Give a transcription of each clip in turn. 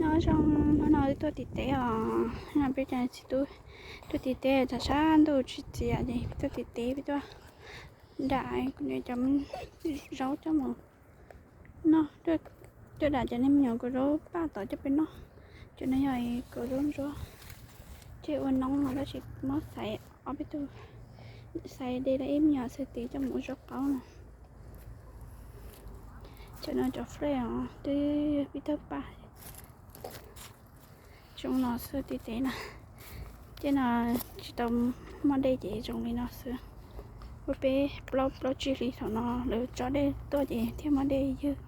Nyob zoo, hnub no wb tuaj tim teb os, peb cov txiv tub tuaj tim teb, tshav tshav ntuj tsis txias ces peb tuaj tim teb, peb tuaj dam kuv niam cov zaub coj mus noj, tuaj dam cov niag me nyuam kaus zaub paj tod coj peb noj. Cov no yog kaus zaub ntsuab, tseg ua noob no tab sis muab xaiv ob peb tug, xaiv de los ib me nyuam xwb tid coj mus ua zaub qaub no. Cov no cov flej os, twb pib tawg paj. Zoo no xwb tim teb na. Tej no tsis tau muaj dej ces zoo li no xwb. Ua peb plaub plaub tsib hlis thaum no lawv tso dej tuaj ces thiaj muaj dej ywg.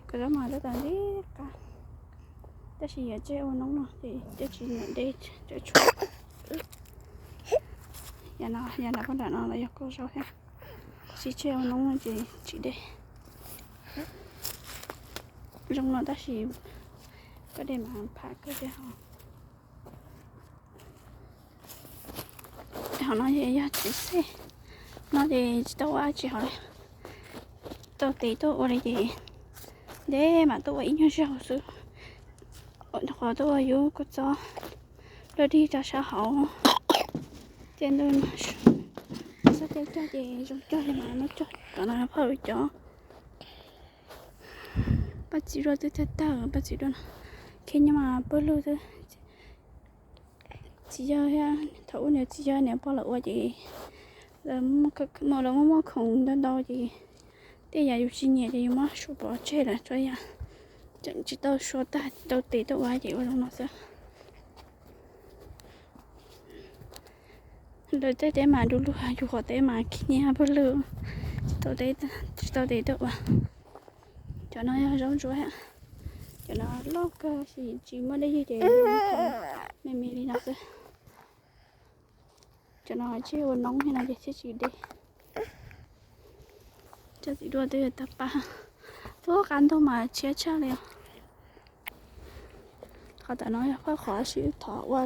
Kaus zaub mas tab tom nti qab, tab sis yuav tseg ua noob no ces twb tsis muaj dej tseem tshuav. Yog no, yog nram paj nram no los yog kaus zaub thiab, tsis tseg ua noob no ces tsis dej. Zoo no tab sis koj dej mas pham kawg thiab hos. Hom no yog txiv xej no ces tsis tau ua dab tsi hos, tau tes tuaj ua li ces deb mas tuaj ua ib nyuag zaug xwb, qhov tuaj ua yub kua txob dog dig rau sab hauv. Tej ntuj no xab tej cog ces zoo cog li mas no cog kom no phauj cov. Paj txiv duaj twb tawg tawg, paj txiv duaj no khib nyob mas pawg lug xwb. Txiv yawg thiab thaum ub niam txiv yawg niam pog lawv ua ces lawv muaj muaj khoom ntau ntau ces tej yam yus tsis nyiam ces yus muab suav pov tseg lawm, tseem tsis tau suav tag tau tes tuaj ua ces ua zoo no xwb. Lawv tej teb mas du lug, yus qhov teb mas khib nyiab pawg lug, tsis tau tes tuaj ua. Cov no yog zaub ntsuab, cov no loj kawg tab sis tsis muaj dej ywg ces me me li no xwb. Cov no tseg ua noob li no ces thiaj tsis dej. Cov txiv duaj twb yuav tawg paj, tuaj qab ntuj mas tshiab tshaj li os. Qhov tom no yog phauj qhov tab sis wb thov ua,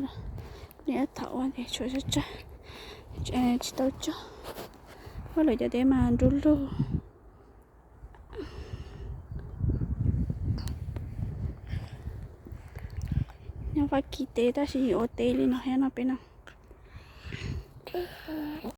niam wb thov ua ces tshuav tsawg tsawg, tsis tau cog. Phauj lawv cov teb mas du lug. Nyob Fab Kis teb tab sis ua teb li no thiab no peb no.